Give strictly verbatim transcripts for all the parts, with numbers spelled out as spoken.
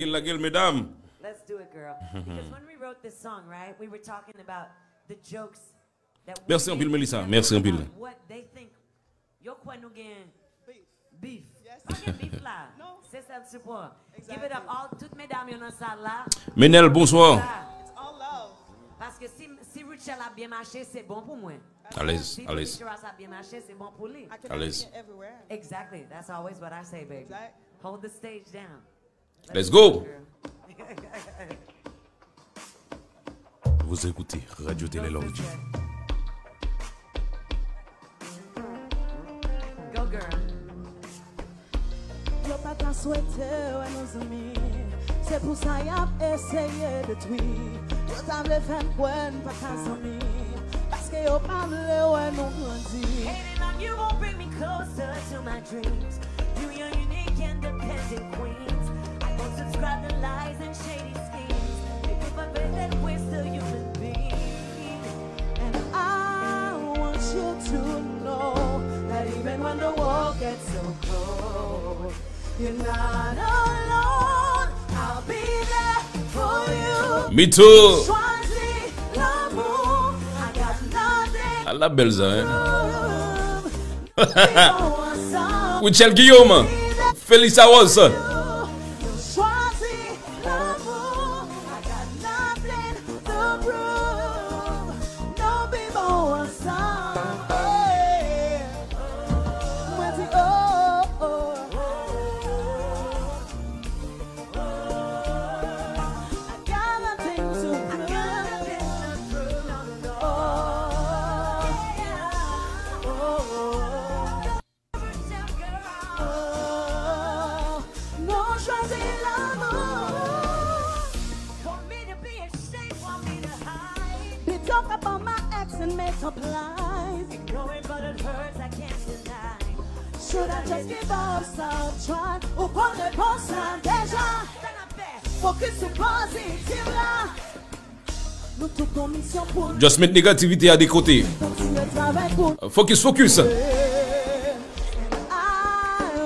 Lage l, lage l, medam. Let's do it, girl. Because when we wrote this song, right, we were talking about the jokes that we Mèsi anpil, make Melissa. and Mèsi anpil. What they think. Yo kwè nou gen beef. Pa gen beef la. Se sèl sipò. Give it up all tout medam yo nan sal la. Menel, bonswa. Paske si, si Rutshelle ap byen mache, se bon pou mwen. Alèz, Si alèz. Feature Ras ap byen mache, se bon pou li. Alèz. Exactly. That's always what I say, baby. Hold the stage down. Let's go. Girl. Vous écoutez Radio Télé Lordi. Go, girl. Yo pa ta swete wè nou zanmi. Se pou sa y ap eseye detwi. Yo ta vle fè m kwè n pa ka zanmi. Paske yo pa vle wè nou grandi. Hating on you won't bring me closer to my dreams. You, you're unique, independent queens. I won't subscribe to lies and shady schemes. They give a faith that we're still human beings. And I want you to know that even when the world gets so cold, you're not alone. I'll be there for you. Me too. Choisi l'amour. I got nothing Ala bèl sa, hein? to prove. We go on some Rutshelle Guillaume. Felisa Rose. Choisi l'amour. I got nothing to prove. Nou viv ansanm. Hey. Mwen di oh, oh. I got nothing to prove. Oh, oh, oh. Oh, nou chwazi lanmou. Pito m ka ban my ex and make up lies. Ignoring but it hurts, I can't deny. Should I just give up, stop trying? Ou konn repons la deja. Focus sou pozitif la. Nou tout gon misyon pou nou Just met negativite a de kote. kontinye travay pou nou. Focus, focus. I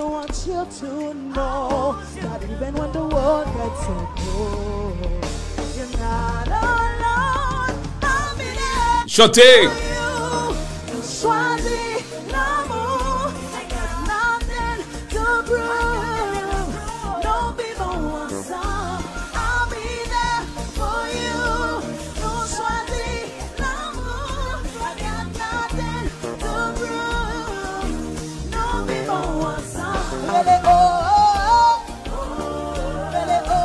want you to know that even when the world gets so cold, you're not alone. I'll be there Chante. for you. Nou chwazi lanmou. I got nothing to prove. Nou viv ansanm. I'll be there for you. Nou chwazi lanmou. I got nothing to prove. Nou viv ansanm. Rele oh, oh, oh. Rele oh,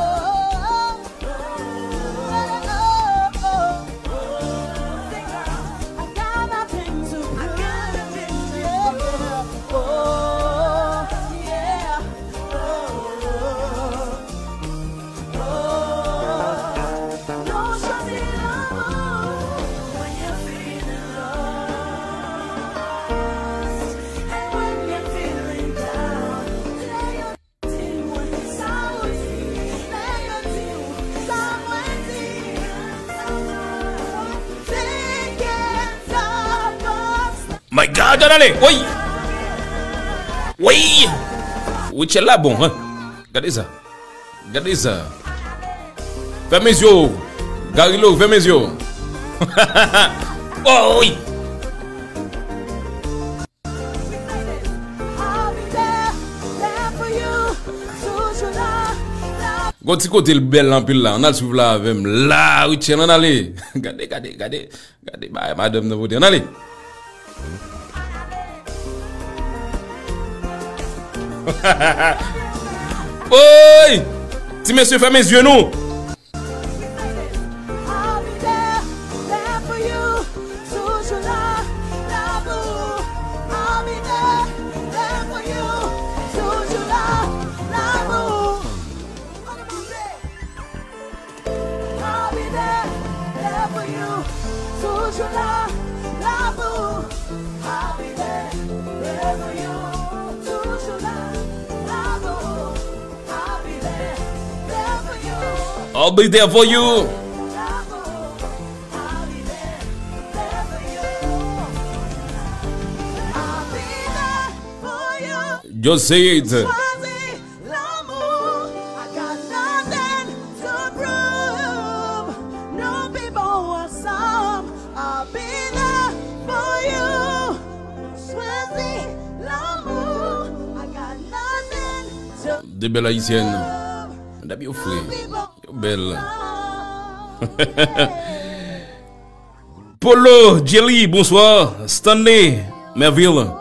oh, oh. My God, ann ale. Woy. Woy. Rutshelle la bon, hein. Gade sa. Gade sa. Fèmen zye w. Garilo, fèmen zye w. Oh, wi. Gon ti kote l bèl anpil la. Ann al swiv la avè m. La, Rutshelle, ann ale. Gade, gade, gade. Gade bagay madanm nan pote. Ann ale. Oy! Ti mesye, fèmen zye nou. I'll be there, there for you. Toujou la, la pou ou. I'll be there, there for you. Toujou la, la pou ou. I'll be there, there for you. I'll be there for you. La pou ou. I'll be there, there for you. I'll be there for you. Just say it. Chwazi lanmou. I got nothing De bèl ayisyèn. Medam yo fre. Yo bèl. Polo, Jelly, bonswa. Stanley, Merville.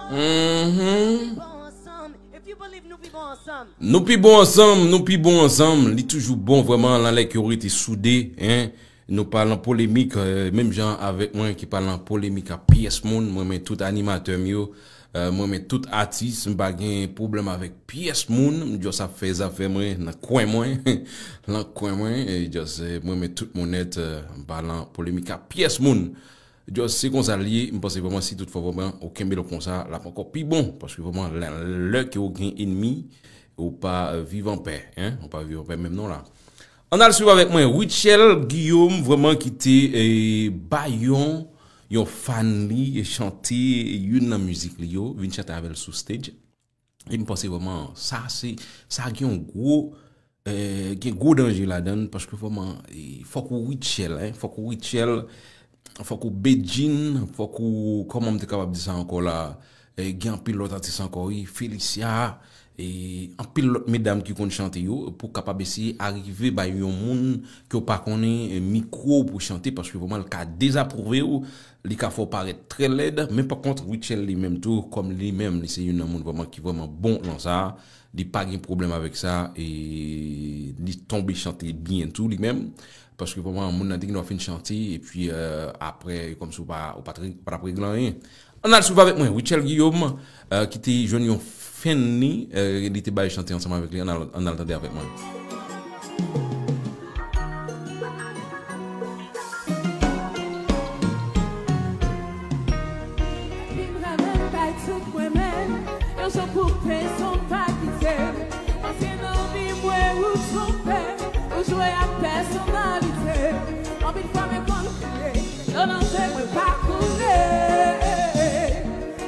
Mhm. Nou pi bon ansanm, nou pi bon ansanm. Li toujou bon vrèman, lan lè ke yo rete soude, en. Nou pa lan polemik, eh, menm jan avèk mwen ki pa lan polemik ak pyès moun. Mwen renmen tout animatè m yo, eh, mwen renmen tout atis, m pa gen pwoblèm avèk pyès moun. M just ap fè zafè mwen nan kwen mwen, lan kwen mwen, e just, eh, mwen renmen tout moun nèt, eh, m pa lan polemik ak pyès moun. Just se konsa l ye, m panse vrèman si tout fwa vrèman ou kenbe l konsa, l ap ankò pi bon, paske vrèman lè, lè ke ou gen enmi, ou pa, eh, viv anpè, en, ou pa viv anpè menm non la. Ann al swiv avèk mwen, Rutshelle Guillaume, vrèman ki te, eh, bay yon, yon fan li, e chante youn nan mizik li yo, vin chante avè l sou stage. E m panse vrèman, sa se, sa gen yon gwo, eh, gen gwo danje ladan l, paske vrèman, eh, fòk ou Rutshelle, en, fòk ou Rutshelle, fòk ou Bedjine, fòk ou, kòman m te kapab di sa ankò la, eh, gen anpil lòt atis ankò, wi, Felicia, e anpil lòt medam ki konn chante yo, pou kapab eseye arive bay yon moun ke w pa konnen, eh, mikwo pou chante, paske vrèman l ka dezapwouve w, li ka fè w parèt trè lèd, men pa kont, Rutshelle li menm tou, kòm li menm, li se youn nan moun vrèman ki vrèman bon lan sa, li pa gen pwoblèm avèk sa, e li tonbe chante byen tou li menm, paske vrèman moun nan te gen dwa fin chante, epi, eh, apre, kòmsi w pa, w pa t re-, w pa t ap regle anyen. Ann al swiv avèk mwen, Rutshelle Guillaume, eh, ki te jwenn yon fan li, eh, li te bay chante ansanm avèk li. Ann al, ann al tande avèk mwen. Vin renmen m bay tout mwen menm, yon jan koupe san pa kite m. Paske nan vi m, mwen ou twonpe m, ou jwe ak pèsonalite m. Anpil fwa mwen konn kriye, nan danje mwen pa koule.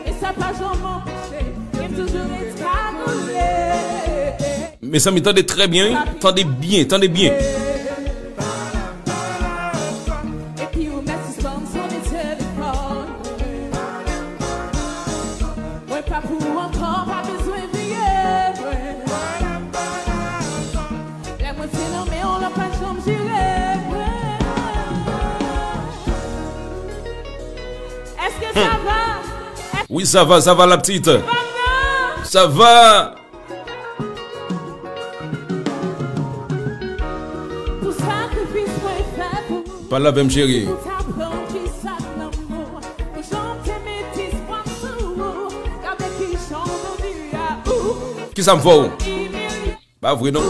E sa pa janm anpeche ke m toujou ret kagoule. Mezanmi, tande trè byen, wi. Tande byen, tande byen. Epi ou mèt sispann sonnen telefòn. Mwen pa pou ou ankò, pa bezwen veye mwen. Lè mwen te nan men w, l ap pa janm jere mwen. Èske sa va? Wi, sa va, sa va, la petite. Sa va? Pou sakrifis mwen fè pou ou. Pale avè m, cheri. Pou ta pran kisa lanmou. Pou jan m te met espwa sou ou. Gade kijan w vire a ou. Kisa m fè w? Imilye. Pa vre non.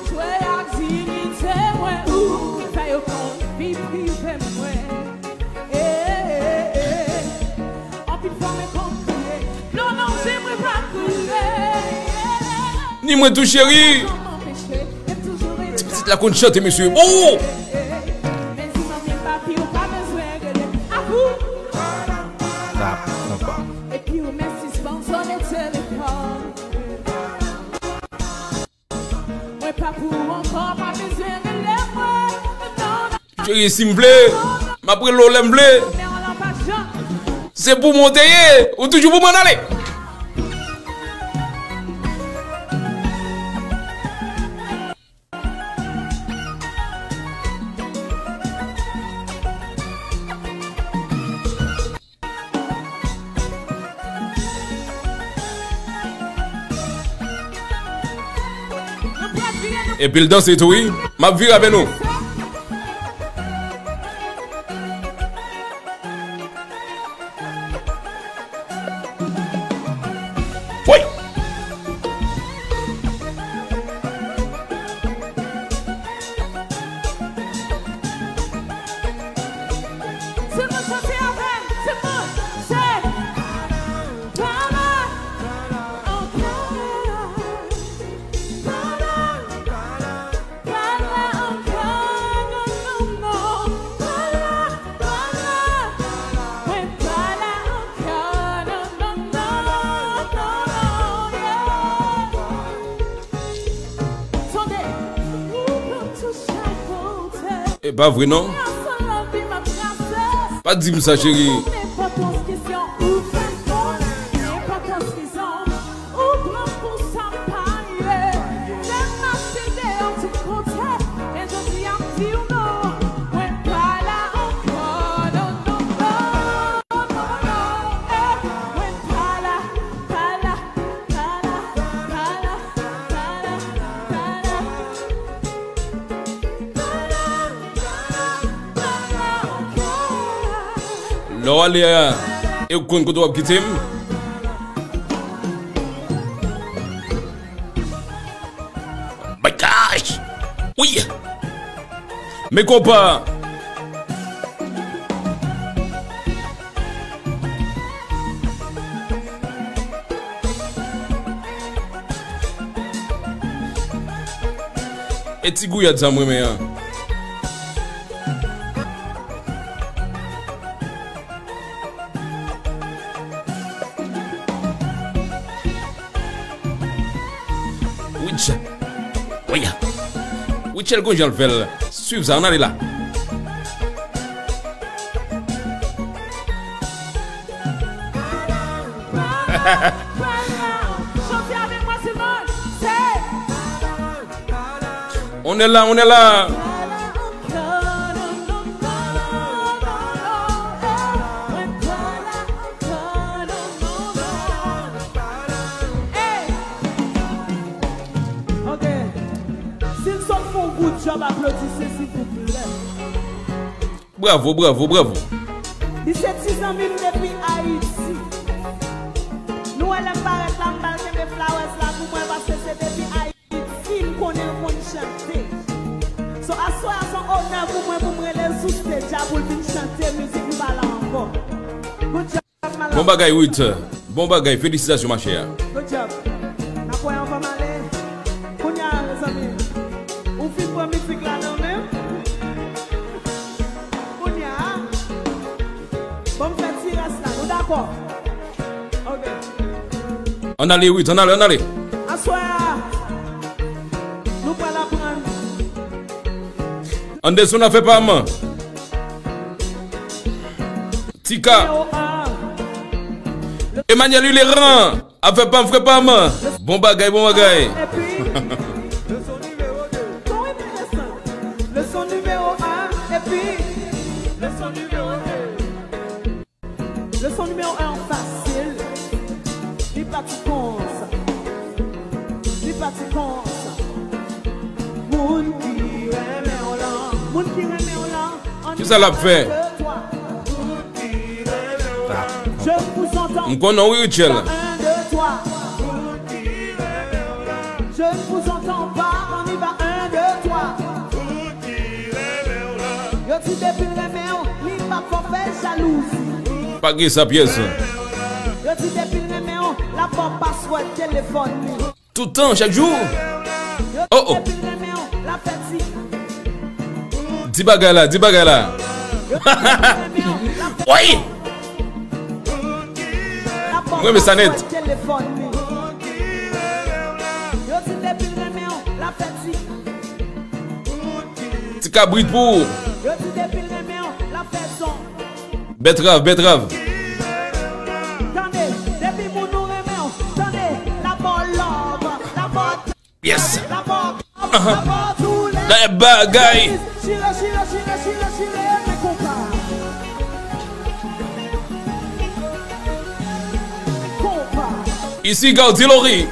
Jwe ak diyite mwen, ou fè yo konn vi prive mwen. Eh, eh, eh. Anpil fwa mwen konn kriye, nan danje mwen pa koule. Ni mwen tou, cheri. Ti pitit la konn chante, mesye. Oh! Men di manmi papi ou pa bezwen rele. Avou. Tap, konpa. Epi ou mèt sispann sonnen telefòn. Mwen pa pou ou ankò, pa bezwen rele mwen. Non, non. Cheri, si m vle, m ap rele w lè m vle. Men w lan pa jan. Se pou mwen w te ye, ou toujou pou mwen ale. Epi l danse tou, wi. M ap vire avè nou. Woy! Tout moun chante avè m, tout moun, se. Pale ankò, pale, pale ankò, non, non, non. Pale, pale, mwen pale ankò, non, non, non, non, yeah. Tande, ou konn touche kote. E pa vre non. Pa di m sa, cheri. Nenpòt kesyon ou fè m konn, nenpòt rezon ou pran pou sa m pa ye. Fè m mache deyò tout kote, men jodi a m di w non. Mwen pa la ankò, non, non, non, non, non, eh, mwen pa la, pa la, pa la, pa la, pa la, pa la. Lè w ale a, e w konn kote w ap kite m? My gosh! Wi! Men konpa! E ti gouyad sa m renmen an. Rutshelle. Oya. Rutshelle gon jan l fè l. Swiv sa, ann ale la. Chante avèk mwen, Simone. Say. On est là, on est là. Hey! Ok. Si n sot fè yon good job, aplodise, silvouplè. Bravo, bravo, bravo. Li se ti zanmi m depi Ayiti. Nou wè lè m parèt la, m ba l kenbe flowers la pou mwen, paske se depi Ayiti m konnen l konn chante. So, aswè a, se yon onè pou mwen, pou m rele l sou stage a, pou l vin chante mizik m pa la ankò. Good job. Bon bagay, Ruth. Bon bagay. Felisitasyon, machè. Good job. N ap wè anvan m ale. Kounye a, mezanmi, ou fin pran mizik la nan men m. Kounye a, ban m fè ti rès la. Nou dakò? Ok. Ann ale, Ruth. Ann ale, ann ale. Aswè a, nou pral aprann. Anderson, afè pa m. Tika. Emmanuel Huleran, afè pa m, frè pa m. Bon bagay, bon bagay. Leson nimewo un, epi leson nimewo de. Leson nimewo un an fasil. Li pati konsa. Li pati konsa. Moun ki renmen w lan. Moun ki renmen w lan. Kisa l ap fè? M konnen w wi, Rutshelle. Yo di depi l renmen w, li p ap fè w fè jalouzi. Pa gen sa pyès. Yo di depi l renmen w, l ap ba w paswòd telefòn li. Tout tan, chak jou. Oh, oh. Di bagay la, di bagay la. Woy! Mwen renmen sa nèt. Ti kabrit pou ou. Bètrav, bètrav. Tande, depi moun ou renmen w, tande, l ap ba w love, l ap ba w, yes, l ap ba w, l ap ba w tou lè. Dayè bagay. Chire, chire, chire, chire, chire, men konpa. Konpa. Isi Gaudy Laurie.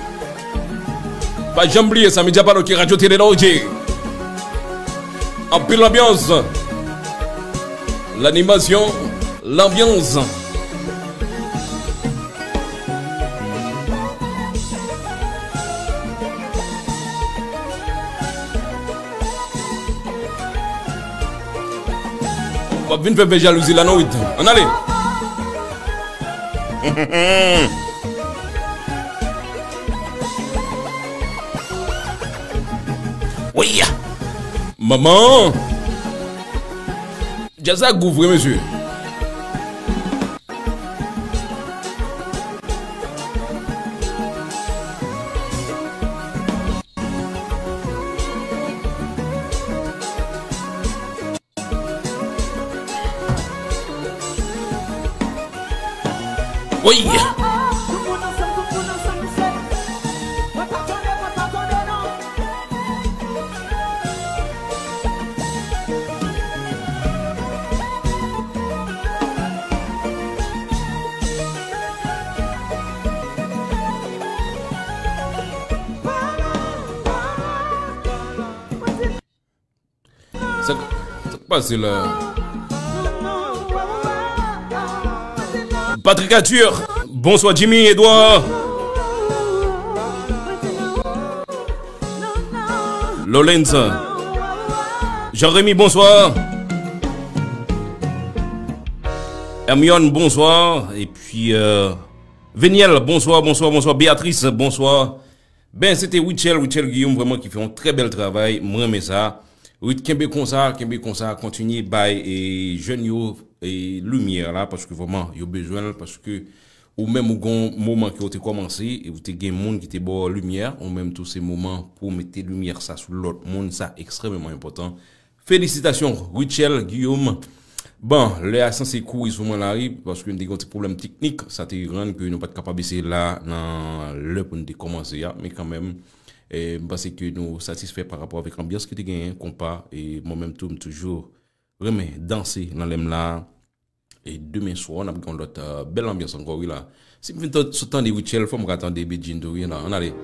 Pa janm bliye sa, Media Paloke, Radio Télé Laurier. Anpil anbyans. Lanimasyon, lanbyans. W ap vin fè m fè jalouzi la non, Wid. Ann ale. Wi! Manman! Djaz la gou vre, mesye. Wi! Sa, sa k pase la? Patrick Arthur, bonswa. Jimmy Edouard, Lolenz, Jean-Rémy, bonswa. Hermione, bonswa. Epi, euh, Veniel, bonswa, bonswa, bonswa. Béatrice, bonswa. Ben, se te Rutshelle, Rutshelle Guillaume, vrèman, ki fè yon trè bèl travay. Mwen renmen sa. Ruth, kenbe konsa, kenbe konsa, kontinye bay e jèn yo e limyè la, paske vrèman, yo bezwen l, paske ou menm ou gon moman ke ou te kòmanse, e ou te gen moun ki te ba w limyè, ou menm tou se moman pou w mete limyè sa sou lòt moun, sa ekstrèmeman enpòtan. Felisitasyon, Rutshelle Guillaume. Bon, lè a sanse kouri sou mwen la, wi, paske m te gen yon ti pwoblèm teknik, sa te rann ke nou pa t kapab eseye la nan lè pou n te kòmanse a, men kanmenm, e, m panse ke nou satisfè pa rapò avèk anbyans ki te genyen, konpa, e mwen menm tou, m toujou renmen danse nan lè m la. E demen swa, n ap gen yon lòt, euh, bèl anbyans ankò, wi, la. Si m fin tan-, sot tande Rutshelle, fò m ka tande Bedjine tou, wi, la. Ann ale.